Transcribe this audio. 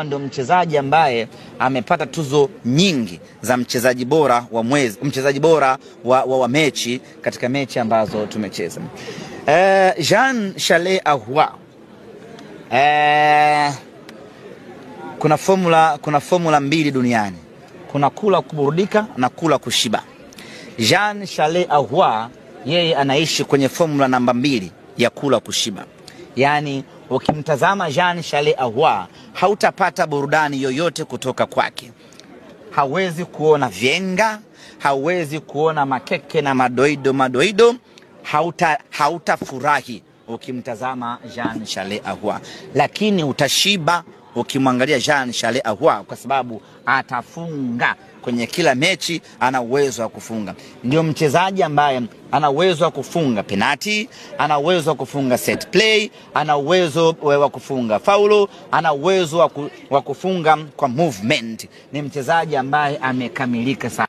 Ndio mchezaji ambaye amepata tuzo nyingi za mchezaji bora wa mwezi, mchezaji bora wa mechi katika mechi ambazo tumecheza. Jean Charles Ahoua, kuna formula mbili duniani, kuna kula kuburudika na kula kushiba. Jean Charles Ahoua yeye anaishi kwenye formula namba 2 ya kula kushiba. Yaani ukimtazama Jean Charles Ahoua hautapata burudani yoyote kutoka kwake. Hawezi kuona vyenga, hawezi kuona makeke na madoido madoido, hautafurahi ukimtazama Jean Charles Ahoua, lakini utashiba ukimwangalia Jean Charles Ahoua kwa sababu atafunga kwenye kila mechi, ana uwezo wa kufunga. Ndio mchezaji ambaye ana uwezo wa kufunga penati, ana uwezo wa kufunga set play, ana uwezo wa kufunga faulo, ana uwezo wa kufunga kwa movement. Ni mchezaji ambaye amekamilika sana.